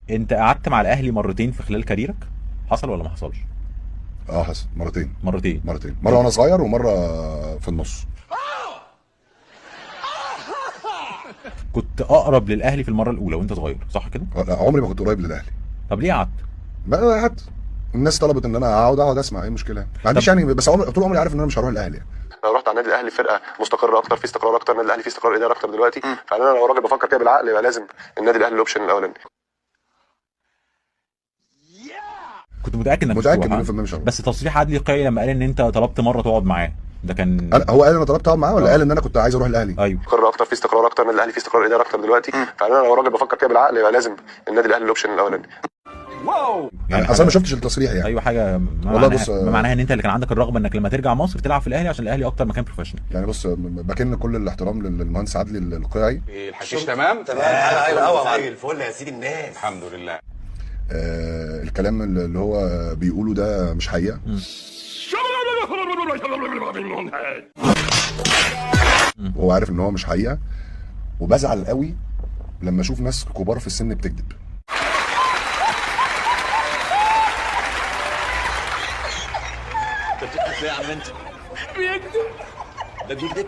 انت قعدت مع الاهلي مرتين في خلال كاريرك، حصل ولا ما حصلش؟ اه حصل، مرتين. مرتين. مرتين، مرة وانا صغير ومرة في النص. كنت اقرب للاهلي في المرة الاولى وانت صغير، صح كده؟ لا، عمري ما كنت قريب للاهلي. طب ليه قعدت؟ ما انا قعدت، الناس طلبت ان انا اقعد اسمع، ايه المشكلة؟ ما عنديش يعني، بس طول عمري عارف ان انا مش هروح الاهلي يعني. لو رحت على النادي الاهلي فرقه مستقره اكتر، في استقرار اكتر، النادي الاهلي فيه استقرار اداري اكتر دلوقتي، فانا لو راجل بفكر كده بالعقل يبقى لازم النادي الاهلي ال option الاولاني. كنت متاكد انك متاكد 100% مش هروح. بس تصريح عدلي القيعي لما قال ان انت طلبت مرة تقعد معاه، ده كان هو قال انا طلبت اقعد معاه ولا قال ان انا كنت عايز اروح الاهلي؟ ايوه، مستقر اكتر، في استقرار اكتر، النادي الاهلي فيه استقرار اداري اكتر دلوقتي، فانا لو راجل بفكر كده بالعقل يبقى لازم النادي الاهلي ال option الاولاني. wow، يعني اصلا ما شفتش التصريح يعني. ايوه، حاجة والله. بص، ما معناها ان انت اللي كان عندك الرغبة انك لما ترجع مصر تلعب في الاهلي عشان الاهلي اكتر مكان professional يعني. بص، بكن كل الاحترام للمهندس عدلي القيعي. الحشيش تمام؟ تمام، ايوه زي الفل يا سيدي الناس، الحمد لله. الكلام اللي هو بيقوله ده مش حقيقة. وهو عارف ان هو مش حقيقة. وبزعل قوي لما اشوف ناس كبار في السن بتكذب. انت بتضحك ليه يا عم؟ انت بيكذب، ده بيكذب.